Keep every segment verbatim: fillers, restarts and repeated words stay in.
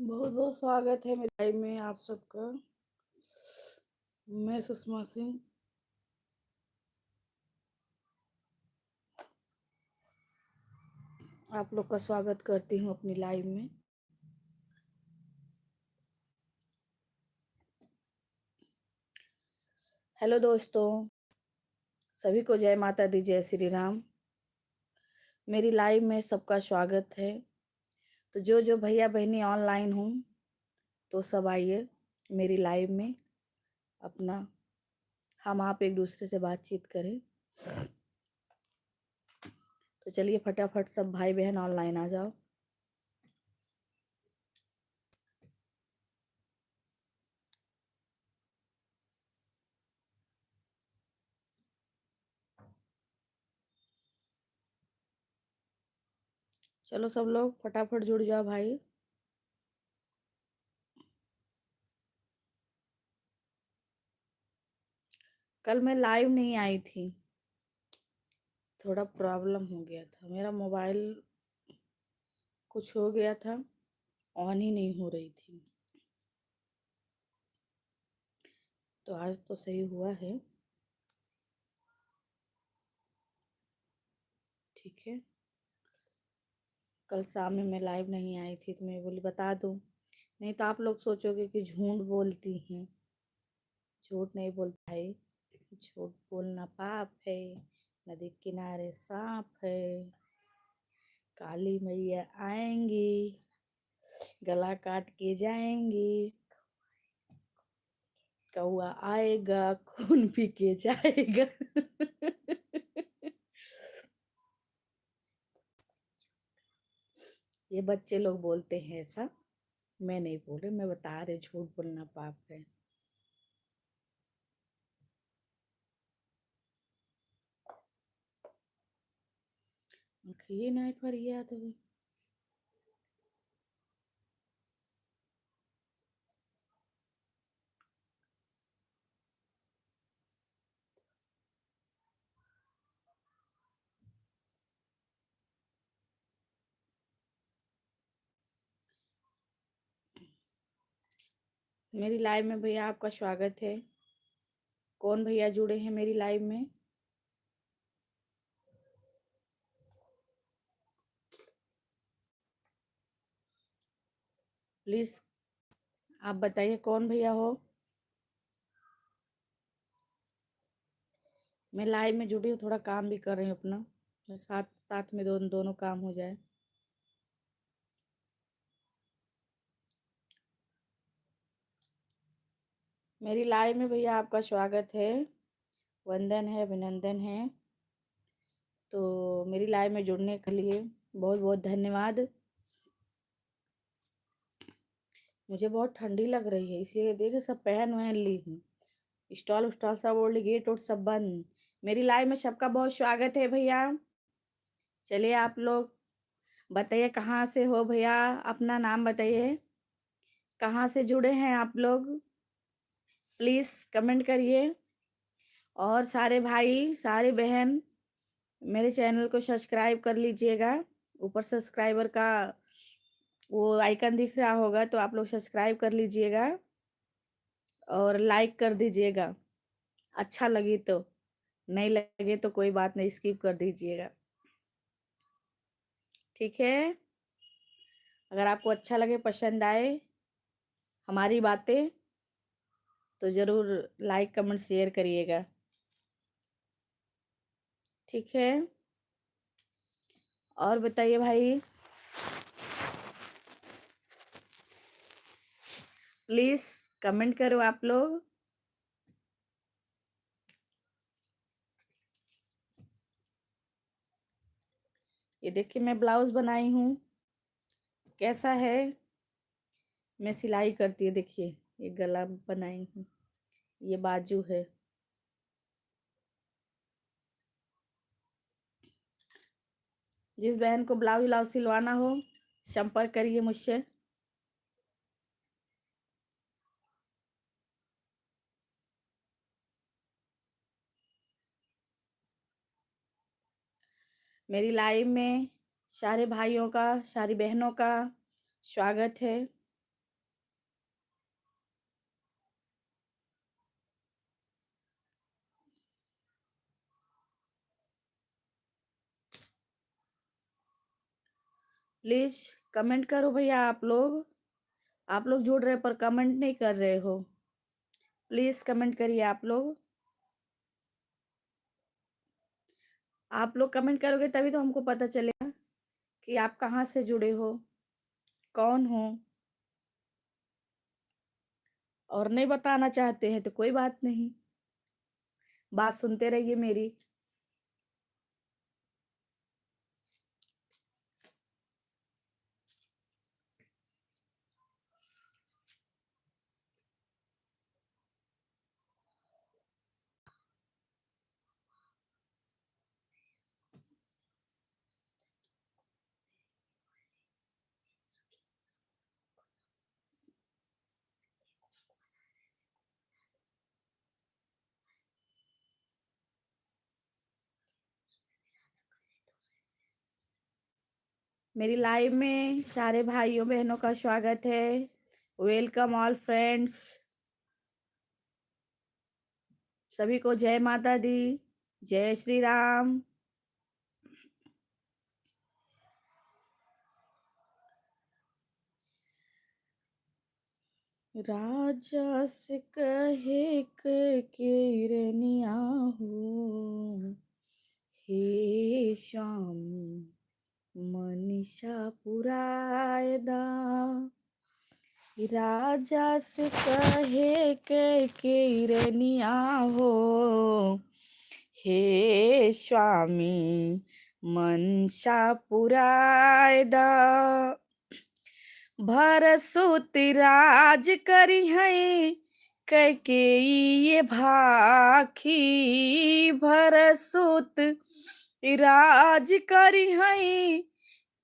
बहुत बहुत स्वागत है मेरे लाइव में आप सबका। मैं सुषमा सिंह आप लोग का स्वागत करती हूँ अपनी लाइव में। हेलो दोस्तों, सभी को जय माता दी, जय श्री राम। मेरी लाइव में सबका स्वागत है। तो जो जो भैया बहनी ऑनलाइन हूँ, तो सब आइए मेरी लाइव में, अपना हम आप एक दूसरे से बातचीत करें। तो चलिए फटाफट सब भाई बहन ऑनलाइन आ जाओ। चलो सब लोग फटाफट जुड़ जाओ भाई। कल मैं लाइव नहीं आई थी, थोड़ा प्रॉब्लम हो गया था, मेरा मोबाइल कुछ हो गया था, ऑन ही नहीं हो रही थी। तो आज तो सही हुआ है, ठीक है। कल शाम में मैं लाइव नहीं आई थी तो मैं बोली बता दूँ, नहीं तो आप लोग सोचोगे कि झूठ बोलती हैं। झूठ नहीं बोलता है, झूठ बोलना पाप है, नदी किनारे सांप है। काली मैया आएंगी, गला काट के जाएंगी। कौआ आएगा, खून पी के जाएगा। ये बच्चे लोग बोलते हैं ऐसा, मैं नहीं बोल रही, मैं बता रही, झूठ बोलना पाप है। आँखिए नहीं फरियात हवे। मेरी लाइव में भैया आपका स्वागत है। कौन भैया जुड़े हैं मेरी लाइव में? प्लीज आप बताइए कौन भैया हो। मैं लाइव में जुड़ी हूँ, थोड़ा काम भी कर रही हूँ अपना, साथ साथ में दोनों दोनों काम हो जाए। मेरी लाइव में भैया आपका स्वागत है, वंदन है, अभिनंदन है। तो मेरी लाइव में जुड़ने के लिए बहुत बहुत धन्यवाद। मुझे बहुत ठंडी लग रही है, इसलिए देखिए सब पहन वहन ली हूँ, स्टॉल उस्टॉल सब ओढ़ ली, गेट ओट सब बंद। मेरी लाइव में सबका बहुत स्वागत है भैया। चलिए आप लोग बताइए कहाँ से हो भैया, अपना नाम बताइए, कहाँ से जुड़े हैं आप लोग, प्लीज कमेंट करिए। और सारे भाई सारे बहन मेरे चैनल को सब्सक्राइब कर लीजिएगा। ऊपर सब्सक्राइबर का वो आइकन दिख रहा होगा, तो आप लोग सब्सक्राइब कर लीजिएगा और लाइक कर दीजिएगा, अच्छा लगे तो। नहीं लगे तो कोई बात नहीं, स्किप कर दीजिएगा, ठीक है। अगर आपको अच्छा लगे, पसंद आए हमारी बातें, तो ज़रूर लाइक कमेंट शेयर करिएगा, ठीक है। और बताइए भाई, प्लीज कमेंट करो आप लोग। ये देखिए मैं ब्लाउज बनाई हूँ, कैसा है, मैं सिलाई करती है। देखिए ये गला बनाई हूँ, ये बाजू है। जिस बहन को ब्लाउज व्लाउज सिलवाना हो, संपर्क करिए मुझसे। मेरी लाइव में सारे भाइयों का, सारी बहनों का स्वागत है। Please comment करो भैया आप लोग। आप लोग जुड़ रहे पर comment नहीं कर रहे हो। Please comment करिए आप लोग। आप लोग comment करोगे तभी तो हमको पता चलेगा कि आप कहाँ से जुड़े हो, कौन हो। और नहीं बताना चाहते हैं तो कोई बात नहीं, बात सुनते रहिए मेरी। मेरी live में सारे भाइयों बहनों का स्वागत है। Welcome all friends। सभी को जय माता दी, जय श्री राम। राजा से कहे के किरनिया हो, हे स्वामी मनसा पुराय दा। राजा से कहे के किरनिया हो, हे स्वामी मनसा पुराय दा। भरसुत राज करिहैं कैकेयी ये भाखी, भरसुत राज करिहैं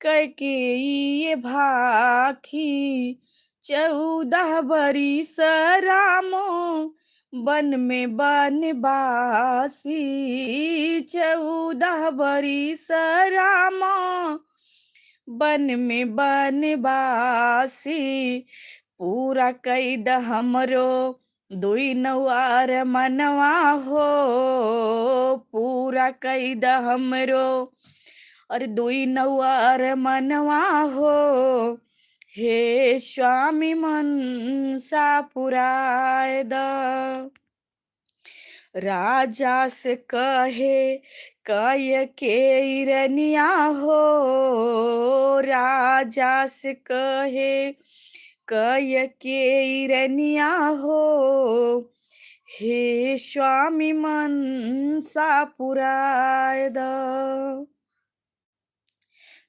कैकेयी ये भाखी। चौदह बरिस रामो बन में बनबासी, चौदह बरिस रामो बन में बनबासी। पूरा कई द हमरो दुई नौआर मनवा हो, पूरा कई द हमरो अरे दुई नौआर मनवा हो, हे स्वामी मनसा पुराय द। राजा से कहे कैकेयी रनिया हो, राजा से कहे कैकेयी रनिया हो, हे स्वामी मनसा पुराय द।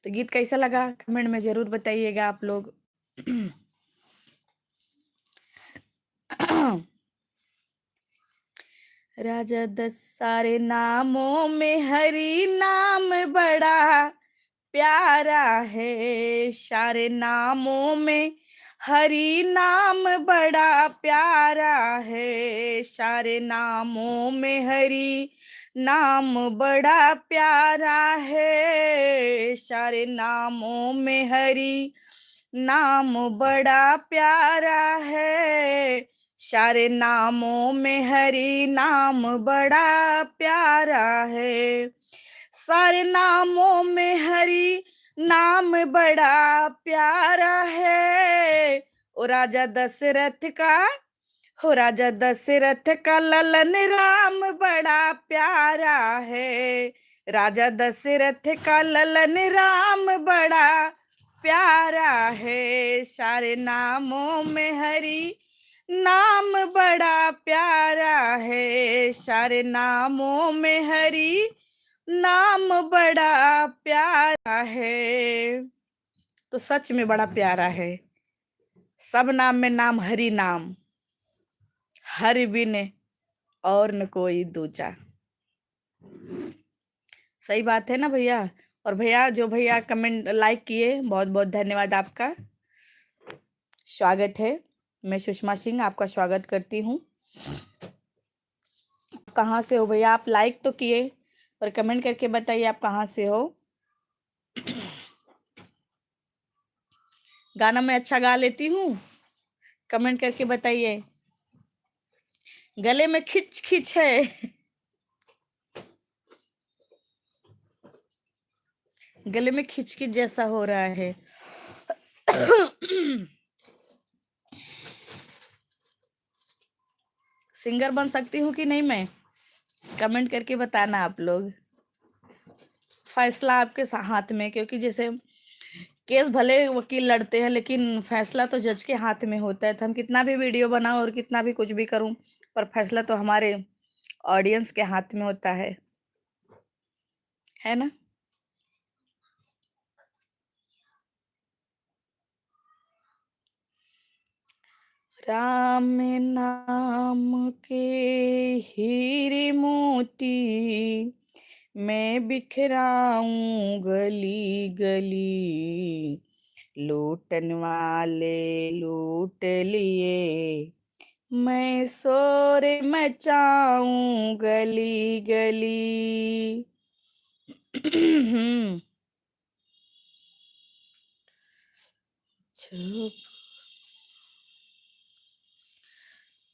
तो गीत कैसा लगा, comment में जरूर बताइएगा आप लोग। राजा दस सारे नामों में हरि नाम बड़ा प्यारा है, सारे नामों में हरि नाम बड़ा प्यारा है, सारे नामों में हरि नाम बड़ा प्यारा है, सारे नामों में हरि नाम बड़ा प्यारा है, सारे नामों में हरि नाम बड़ा प्यारा है, सारे नामों में हरि नाम बड़ा प्यारा है। ओ राजा दशरथ का, हो राजा दशरथ का ललन राम बड़ा प्यारा है, राजा दशरथ का ललन राम बड़ा प्यारा है, सारे नामों में हरि नाम बड़ा प्यारा है, सारे नामों में हरि नाम बड़ा प्यारा है। तो सच में बड़ा प्यारा है, सब नाम में नाम हरि नाम, हरि बिन और न कोई दूजा। सही बात है ना भैया? और भैया, जो भैया comment, like किए, बहुत बहुत धन्यवाद आपका। स्वागत है, मैं सुषमा सिंह आपका स्वागत करती हूँ। कहाँ से हो भैया आप? Like तो किए, पर comment करके बताइए आप कहाँ से हो। गाना मैं अच्छा गा लेती हूँ, comment करके बताइए। गले में खिच खिच है। गले में खिचखिच जैसा हो रहा है। सिंगर बन सकती हूँ कि नहीं मैं, कमेंट करके बताना आप लोग। फैसला आपके सा-, हाथ में, क्योंकि जैसे केस भले वकील लड़ते हैं, लेकिन फैसला तो जज के हाथ में होता है। तो हम कितना भी वीडियो बनाऊं और कितना भी कुछ भी करूं, पर फैसला तो हमारे ऑडियंस के हाथ में होता है, है ना? राम नाम के हीरे मोती मैं बिखराऊं गली गली, लूटन वाले लूट लिए, मैं शोर मचाऊं गली गली। छुप।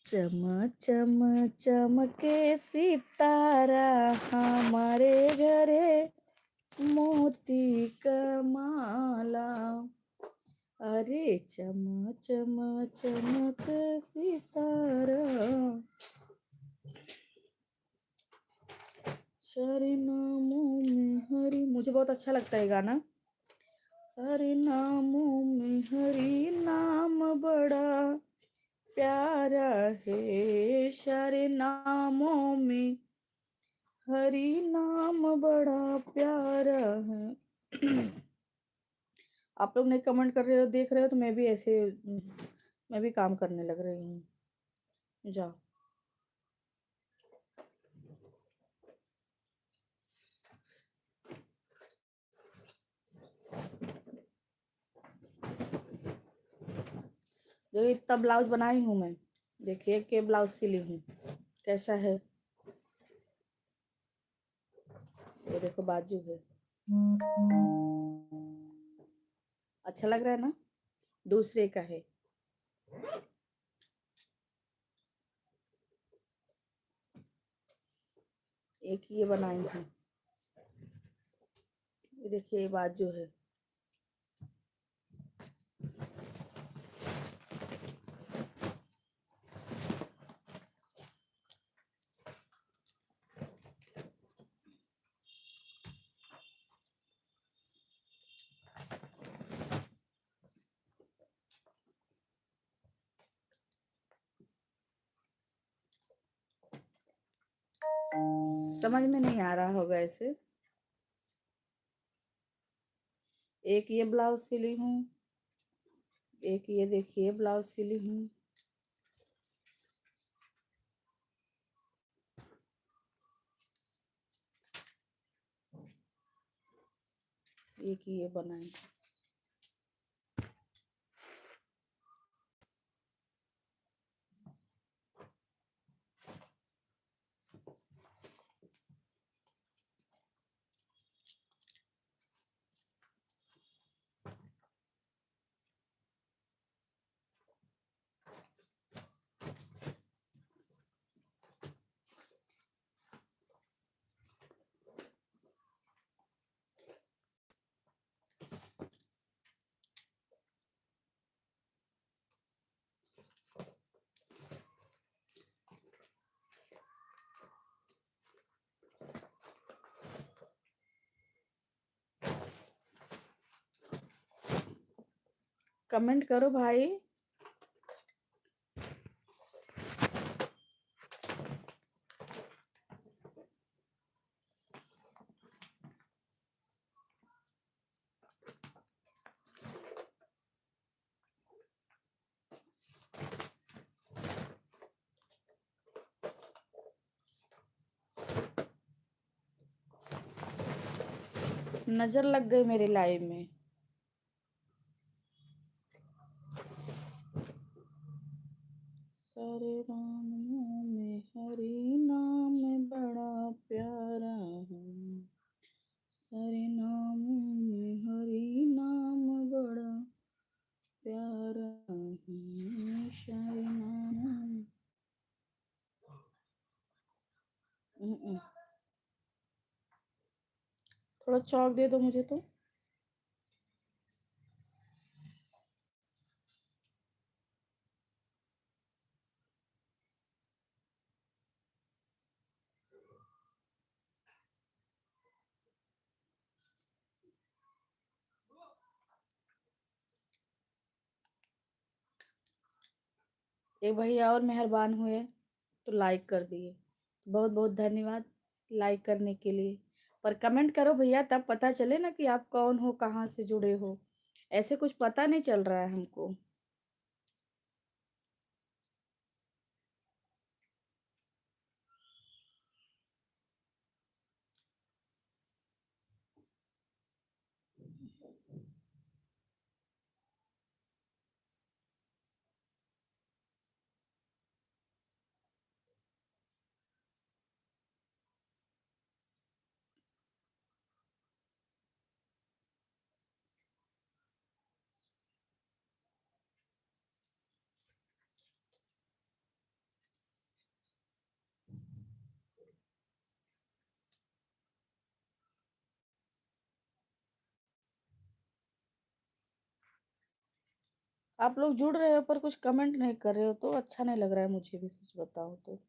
चम चम चमके सितारा, हमारे घरे मोती क माला। अरे चम चम चमक सितारा, सारे नामों में हरी, मुझे बहुत अच्छा लगता है गाना। सारे नामों में हरी नाम बड़ा प्यारा है, सारे नामों में हरी नाम बड़ा प्यारा है। आप लोग नहीं कमेंट कर रहे हो, देख रहे हो, तो मैं भी ऐसे, मैं भी काम करने लग रही हूँ। जाओ। जो इतना ब्लाउज बनाई हूँ मैं, देखिए के ब्लाउज सिली हूँ, कैसा है। ये देखो बाजू है, अच्छा लग रहा है ना? दूसरे का है। एक ये बनाई हूँ, ये देखिए बाजू है। समझ में नहीं आ रहा होगा ऐसे। एक ये ब्लाउज सिली हूँ, एक ये देखिए ब्लाउज सिली हूँ। एक ये बनाई। कमेंट करो भाई। नजर लग गई मेरे लाइव में। सारे नामों में हरि नाम बड़ा प्यारा है, सारे नामों में हरि नाम बड़ा प्यारा है, सारे नामों। हम्म। थोड़ा चौक दे दो मुझे तो। एक भैया और मेहरबान हुए तो लाइक कर दिए, बहुत बहुत धन्यवाद लाइक करने के लिए। पर कमेंट करो भैया, तब पता चले ना कि आप कौन हो, कहाँ से जुड़े हो, ऐसे कुछ पता नहीं चल रहा है हमको। आप लोग जुड़ रहे हो पर कुछ कमेंट नहीं कर रहे हो, तो अच्छा नहीं लग रहा है मुझे भी, सच बताओ तो।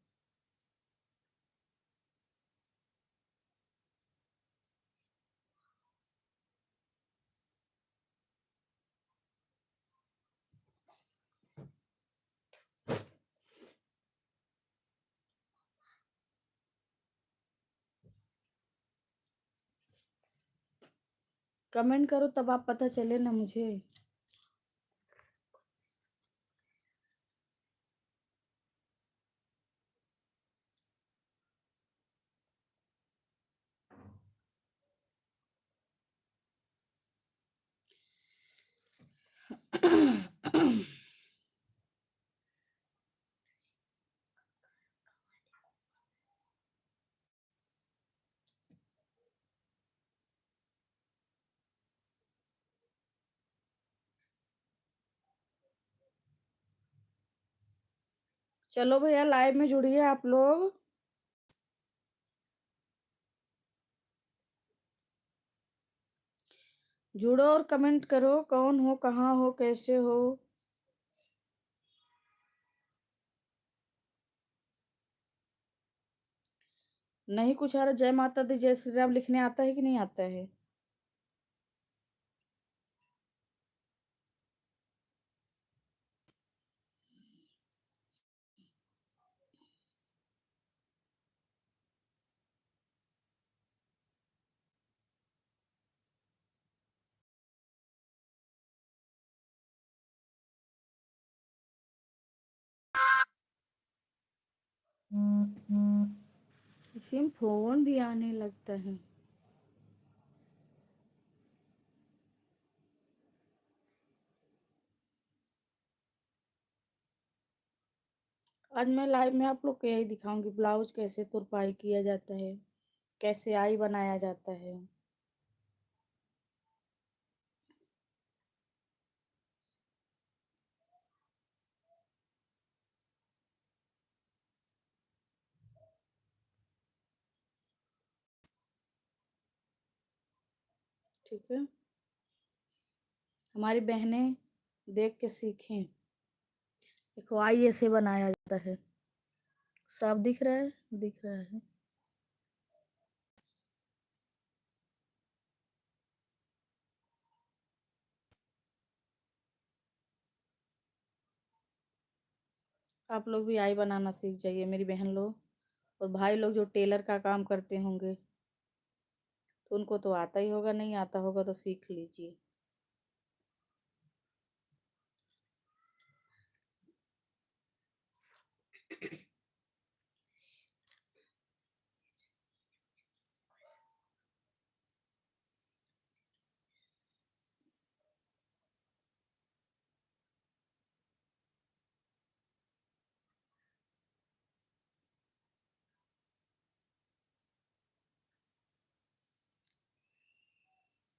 कमेंट करो, तब आप पता चले ना मुझे। चलो भैया, लाइव में जुड़िए आप लोग। जुड़ो और कमेंट करो, कौन हो, कहाँ हो, कैसे हो। नहीं कुछ आ रहा। जय माता दी, जय श्री राम लिखने आता है कि नहीं आता है? इसी में फोन भी आने लगता है। आज मैं लाइव में आप लोग को यही दिखाऊंगी, ब्लाउज कैसे तुरपाई किया जाता है, कैसे आई बनाया जाता है। ठीक है, हमारी बहनें देख के सीखें। देखो, आई ऐसे बनाया जाता है। साफ दिख रहा है? दिख रहा है। आप लोग भी आई बनाना सीख जाइए मेरी बहन लोग। और भाई लोग जो टेलर का काम करते होंगे, तो उनको तो आता ही होगा, नहीं आता होगा तो सीख लीजिए।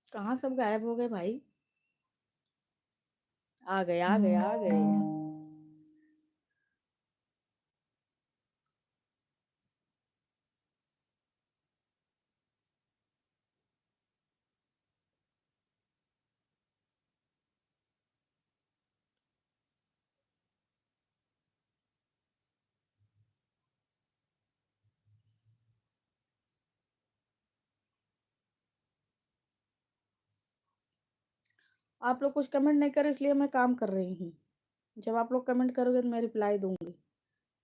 कहाँ सब गायब हो गए भाई? आ गए, आ गए, आ गए। आप लोग कुछ कमेंट नहीं करे, इसलिए मैं काम कर रही हूँ। जब आप लोग comment करोगे तो मैं reply दूंगी।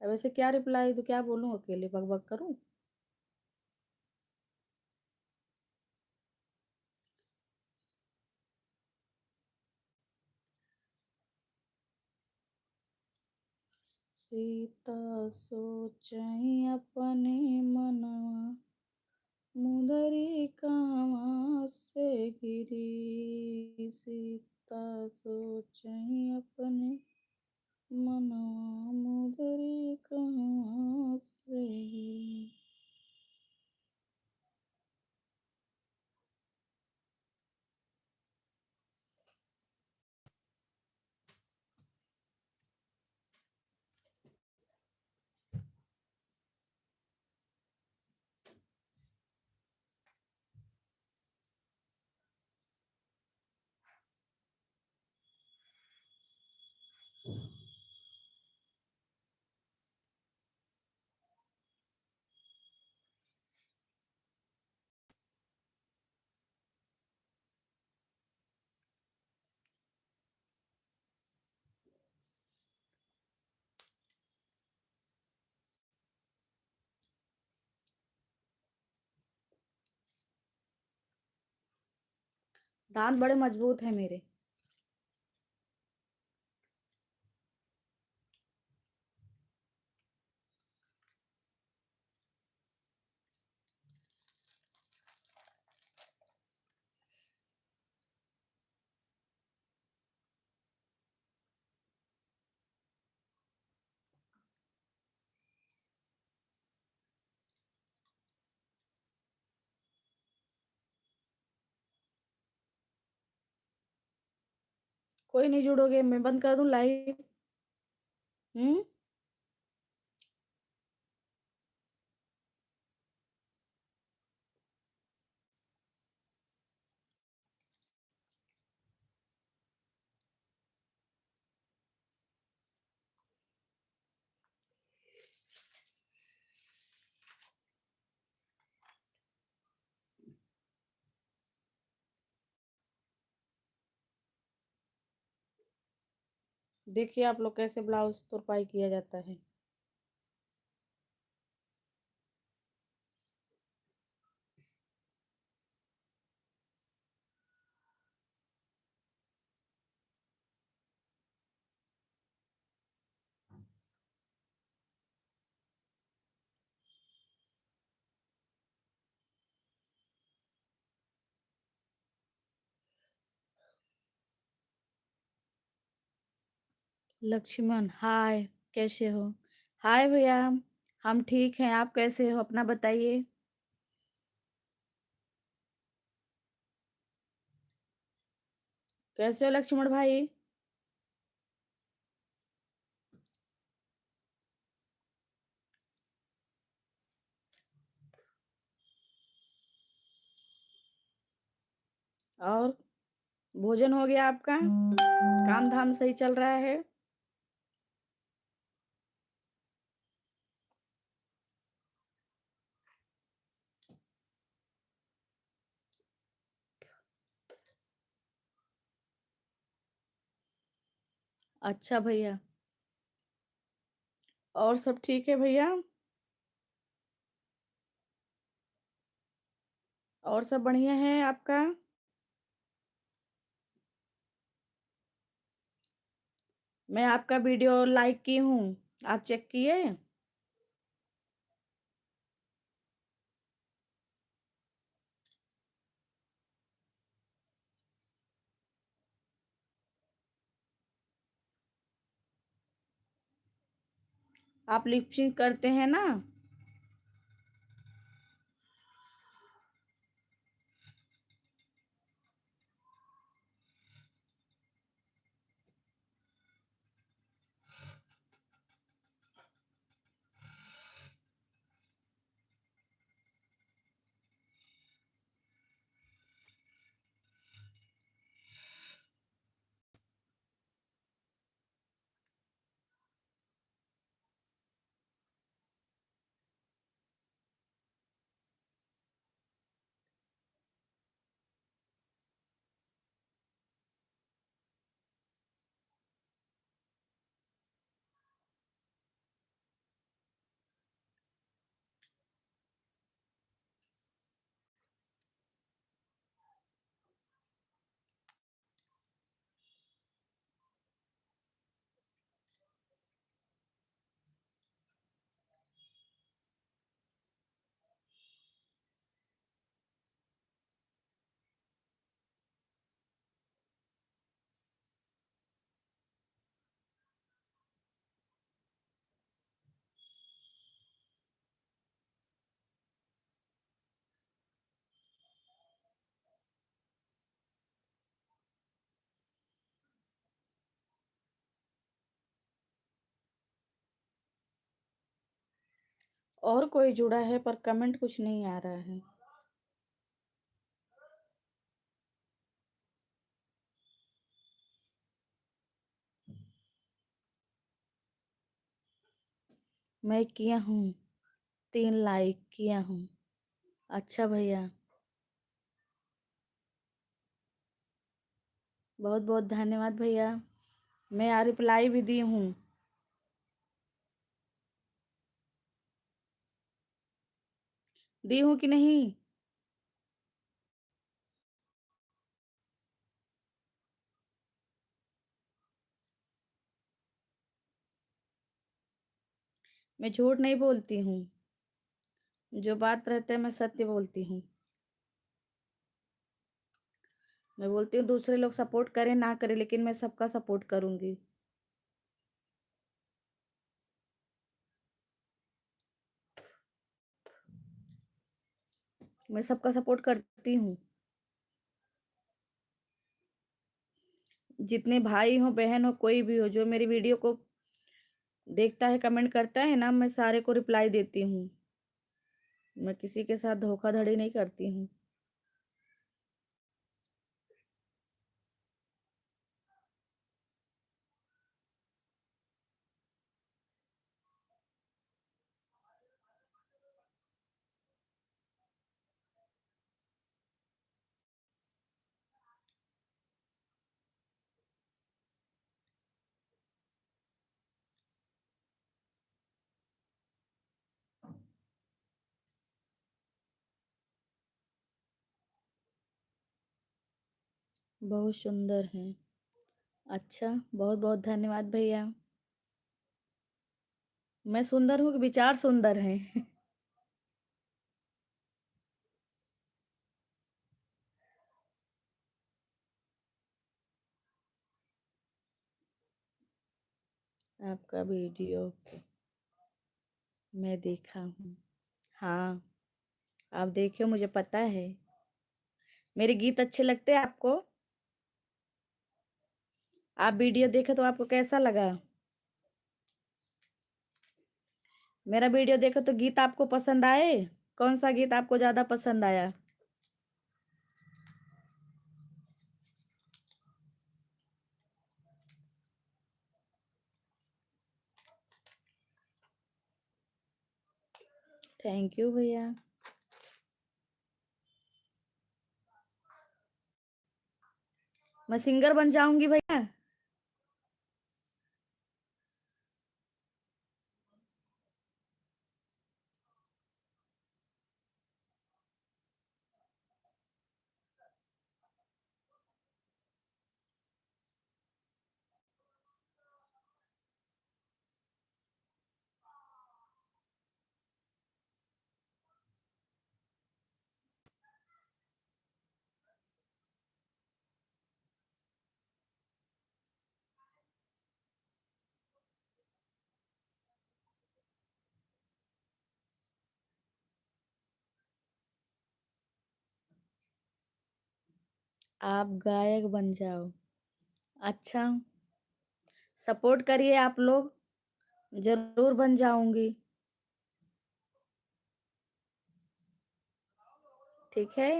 अब ऐसे क्या reply दूँ, क्या बोलूँ, अकेले बक बक करूँ? सीता सोचइ अपने मनवा, मुदरी कहवाँ से गिरी। सीता सोचइ अपने मनवा, मुदरी कहवाँ से गिरी। दांत बड़े मजबूत हैं मेरे। कोई नहीं जुड़ोगे, मैं बंद कर दूं live। हम्म। देखिए आप लोग, कैसे ब्लाउज तुरपाई किया जाता है। लक्ष्मण, हाय, कैसे हो? हाय भैया, हम ठीक हैं, आप कैसे हो? अपना बताइए। कैसे हो लक्ष्मण भाई? और भोजन हो गया आपका? काम धाम सही चल रहा है? अच्छा भैया, और सब ठीक है भैया? और सब बढ़िया है आपका? मैं आपका video like की हूँ, आप check किए? आप lip sync करते हैं ना? और कोई जुड़ा है, पर कमेंट कुछ नहीं आ रहा है। मैं किया हूँ, तीन लाइक किया हूँ। अच्छा भैया, बहुत बहुत धन्यवाद भैया। मैं आ रिप्लाई भी दी हूँ। दी हूँ कि नहीं? मैं झूठ नहीं बोलती हूँ, जो बात रहता है मैं सत्य बोलती हूँ। मैं बोलती हूँ दूसरे लोग सपोर्ट करें ना करें, लेकिन मैं सबका सपोर्ट करूँगी। मैं सबका सपोर्ट करती हूँ। जितने भाई हो, बहन हो, कोई भी हो, जो मेरी वीडियो को देखता है, कमेंट करता है ना, मैं सारे को रिप्लाई देती हूँ। मैं किसी के साथ धोखाधड़ी नहीं करती हूँ। बहुत सुंदर है। अच्छा, बहुत बहुत धन्यवाद भैया। मैं सुंदर हूँ कि विचार सुंदर हैं? आपका वीडियो मैं देखा हूँ। हाँ, आप देखे, मुझे पता है। मेरे गीत अच्छे लगते हैं आपको? आप वीडियो देखे तो आपको कैसा लगा? मेरा वीडियो देखे तो गीत आपको पसंद आए? कौन सा गीत आपको ज्यादा पसंद आया? थैंक यू भैया। मैं सिंगर बन जाऊंगी भैया। आप गायक बन जाओ। अच्छा, सपोर्ट करिए आप लोग, जरूर बन जाऊंगी। ठीक है।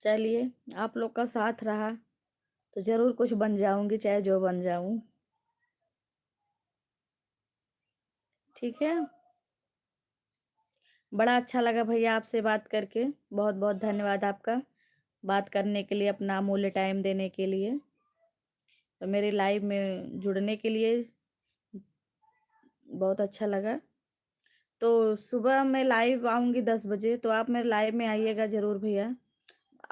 चलिए, आप लोग का साथ रहा तो जरूर कुछ बन जाऊंगी, चाहे जो बन जाऊं। ठीक है, बड़ा अच्छा लगा भैया आपसे बात करके। बहुत बहुत धन्यवाद आपका, बात करने के लिए, अपना अमूल्य टाइम देने के लिए, तो मेरे लाइव में जुड़ने के लिए बहुत अच्छा लगा। तो सुबह मैं लाइव आऊँगी दस बजे, तो आप मेरे लाइव में आइएगा जरूर भैया।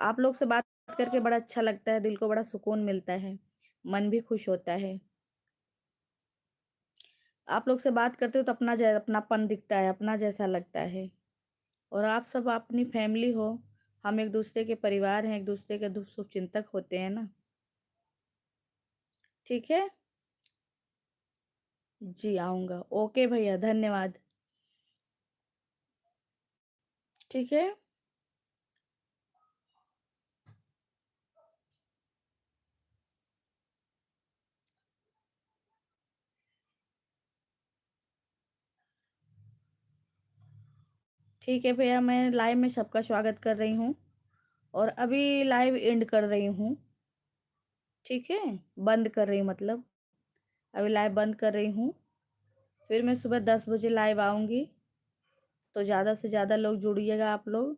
आप लोग से बात करके बड़ा अच्छा लगता है, दिल को बड़ा सुकून मिलता है, मन भी खुश होता है। आप लोग से बात करते हो तो अपना जै-, अपनापन दिखता है, अपना जैसा लगता है। और आप सब अपनी family हो, हम एक दूसरे के परिवार हैं, एक दूसरे के दुख सुख चिंतक होते हैं ना। ठीक है, जी आऊँगा। OK भैया, धन्यवाद। ठीक है। ठीक है भैया, मैं live में सबका स्वागत कर रही हूँ और अभी live end कर रही हूँ। ठीक है, बंद कर रही हूँ, मतलब अभी live बंद कर रही हूँ। फिर मैं सुबह दस बजे live आऊँगी, तो ज़्यादा से ज़्यादा लोग जुड़िएगा। आप लोग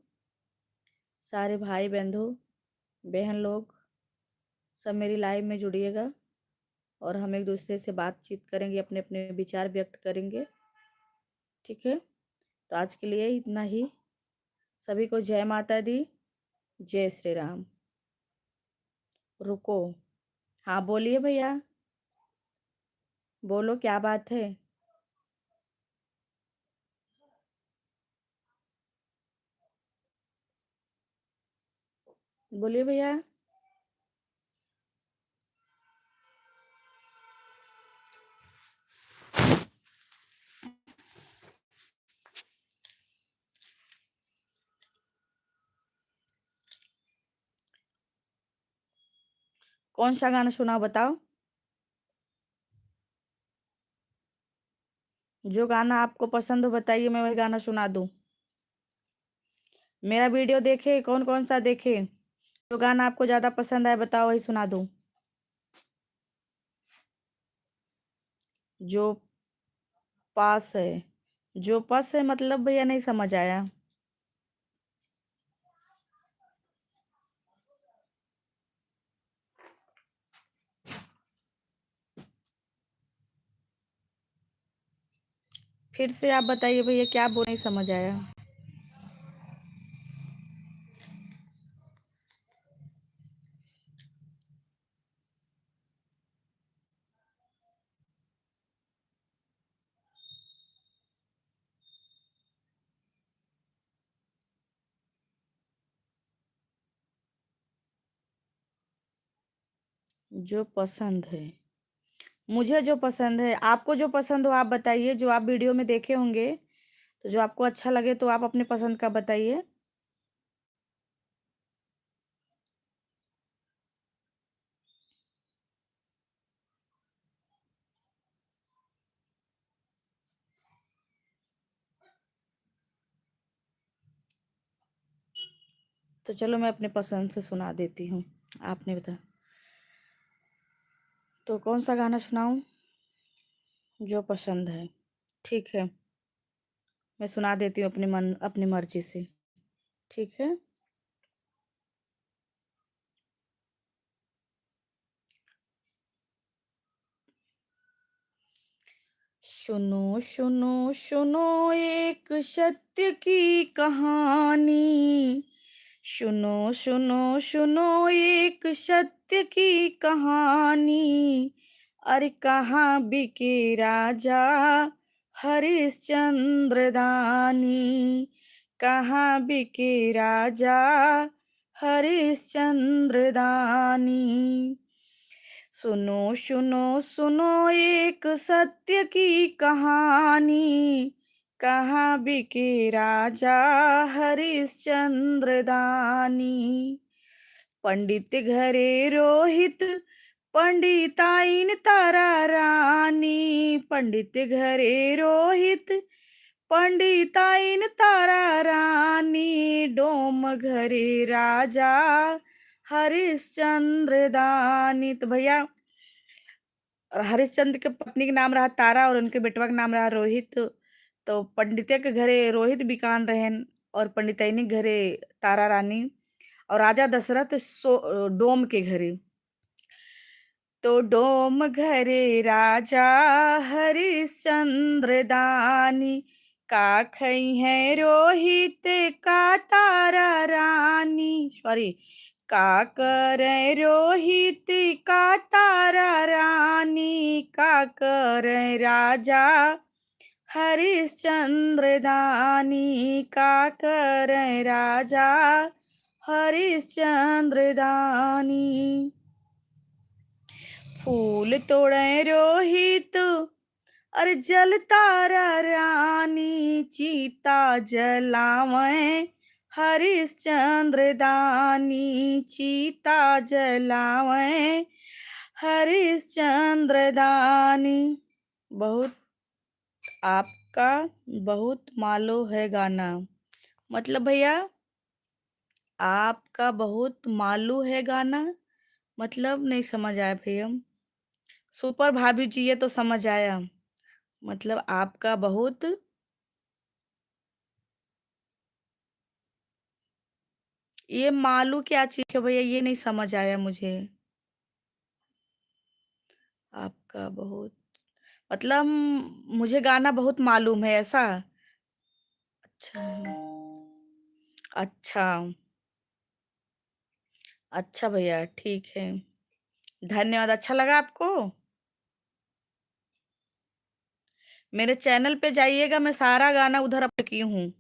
सारे भाई बंधु बहन लोग सब मेरी live में जुड़िएगा और हम एक दूसरे से बातचीत करेंगे, अपने अपने विचार व्यक्त करेंगे। ठीक है, तो आज के लिए इतना ही। सभी को जय माता दी, जय श्री राम। रुको, हाँ बोलिए भैया, बोलो क्या बात है? बोलिए भैया। कौन सा गाना सुनाओ बताओ? जो गाना आपको पसंद हो बताइए, मैं वही गाना सुना दूँ। मेरा video देखे, कौन कौन सा देखे, जो गाना आपको ज़्यादा पसंद आए बताओ, वही सुना दूँ। जो पास है, जो पास है मतलब भैया नहीं समझ आया। फिर से आप बताइए भैया, क्या बोल, नहीं समझ आया। जो पसंद है, मुझे जो पसंद है, आपको जो पसंद हो आप बताइए, जो आप video में देखे होंगे, तो जो आपको अच्छा लगे तो आप अपने पसंद का बताइए। तो चलो मैं अपने पसंद से सुना देती हूँ, आपने बता। तो कौन सा गाना सुनाऊँ? जो पसंद है। ठीक है, मैं सुना देती हूँ अपनी मन, अपनी मर्जी से। ठीक है। सुनो, सुनो, सुनो एक सत्य की कहानी। सुनो, सुनो, सुनो एक सत्य की कहानी। अरे कहाँ बिके राजा हरिश्चंद्र दानी, कहाँ बिके राजा हरिश्चंद्र दानी। सुनो, सुनो, सुनो एक सत्य की कहानी, कहाँ बिके राजा हरिश्चंद्र दानी। पंडित घरे रोहित, पंडिताइन तारा रानी। पंडित घरे रोहित, पंडिताइन तारा रानी। डोम घरे राजा हरिश्चंद्र दानी। तो भैया, और हरिश्चंद्र के पत्नी के नाम रहा तारा और उनके बेटवा के नाम रहा रोहित। तो पंडिते के घरे रोहित बिकान रहेन और पंडितैनी के घरे तारा रानी और राजा दशरथ सो-, डोम के घरे। तो डोम घरे राजा हरिश्चंद्र दानी, का खइहैं रोहित का तारा रानी, sorry, का करै रोहित का तारा रानी, का करै राजा हरिश्चंद्र दानी, का करै राजा हरिश्चंद्र दानी। फूल तोड़ै रोहित अरे जल तारा रानी, चिता जलावै हरिश्चंद्र दानी, चिता जलावै हरिश्चंद्र दानी। बहुत आपका बहुत मालू है गाना, मतलब भैया, आपका बहुत मालू है गाना, मतलब नहीं समझ आया भैया। सुपर भाभी जी, ये तो समझ आया, मतलब आपका बहुत, ये मालू क्या चीज है भैया, ये नहीं समझ आया मुझे। आपका बहुत, मतलब, मुझे गाना बहुत मालूम है, ऐसा? अच्छा, अच्छा, अच्छा भैया, ठीक है, धन्यवाद। अच्छा लगा आपको? मेरे चैनल पे जाइएगा, मैं सारा गाना उधर अपलोड की हूँ।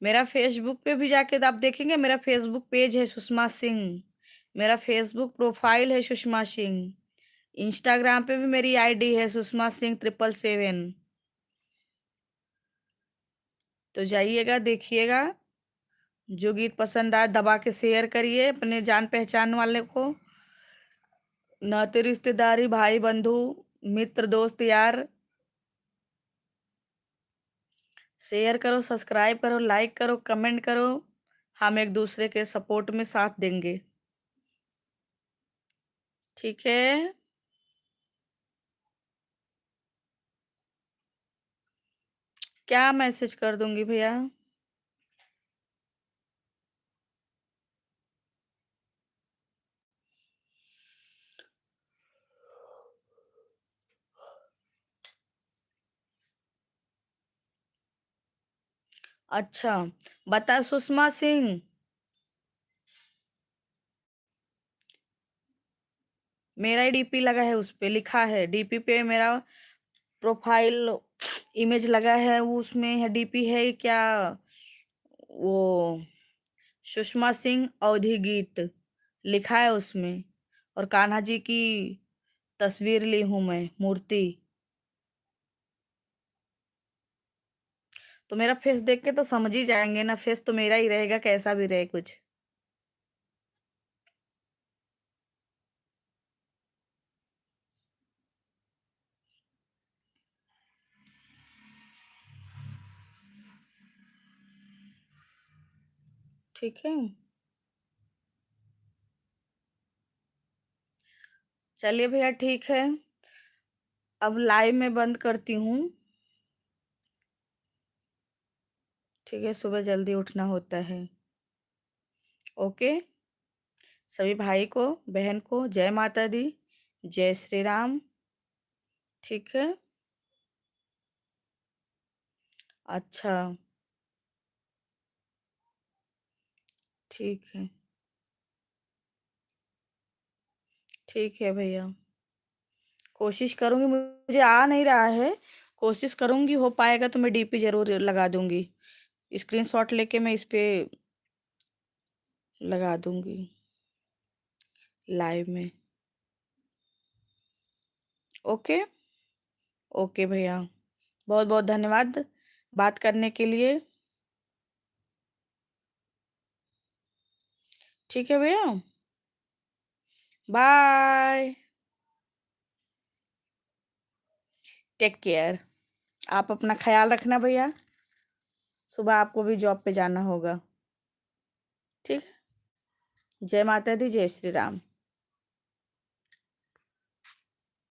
मेरा Facebook पे भी जाके आप देखेंगे, मेरा Facebook पेज है सुषमा सिंह, मेरा Facebook प्रोफाइल है सुषमा सिंह, Instagram पे भी मेरी आईडी है सुषमा सिंह ट्रिपल सेवन। तो जाइएगा, देखिएगा, जो गीत पसंद आए दबा के शेयर करिए अपने जान पहचान वाले को, नाते रिश्तेदारी, भाई बंधु, मित्र दोस्त यार, शेयर करो, सब्सक्राइब करो, लाइक करो, कमेंट करो, हम एक दूसरे के सपोर्ट में साथ देंगे, ठीक है? क्या मैसेज कर दूंगी भैया? अच्छा, बता सुषमा सिंह, मेरा डीपी लगा है, उस पे लिखा है, डीपी पे मेरा प्रोफाइल इमेज लगा है, वो उसमें है, डीपी है क्या, वो सुषमा सिंह अवधी गीत लिखा है उसमें, और कान्हा जी की तस्वीर ली हूँ मैं, मूर्ति। तो मेरा फेस देख के तो समझ ही जाएंगे ना, फेस तो मेरा ही रहेगा, कैसा भी रहे कुछ। ठीक है, चलिए भैया, ठीक है, अब लाइव में बंद करती हूँ। ठीक है, सुबह जल्दी उठना होता है। ओके, सभी भाई को, बहन को जय माता दी, जय श्री राम। ठीक है, अच्छा, ठीक है, ठीक है भैया, कोशिश करूँगी, मुझे आ नहीं रहा है, कोशिश करूँगी, हो पाएगा तो मैं डीपी जरूर लगा दूँगी, स्क्रीनशॉट लेके मैं इस पे लगा दूँगी लाइव में। ओके, ओके भैया, बहुत बहुत धन्यवाद बात करने के लिए। ठीक है भैया, बाय, टेक केयर, आप अपना ख्याल रखना भैया, सुबह आपको भी जॉब पे जाना होगा। ठीक है, जय माता दी, जय श्री राम।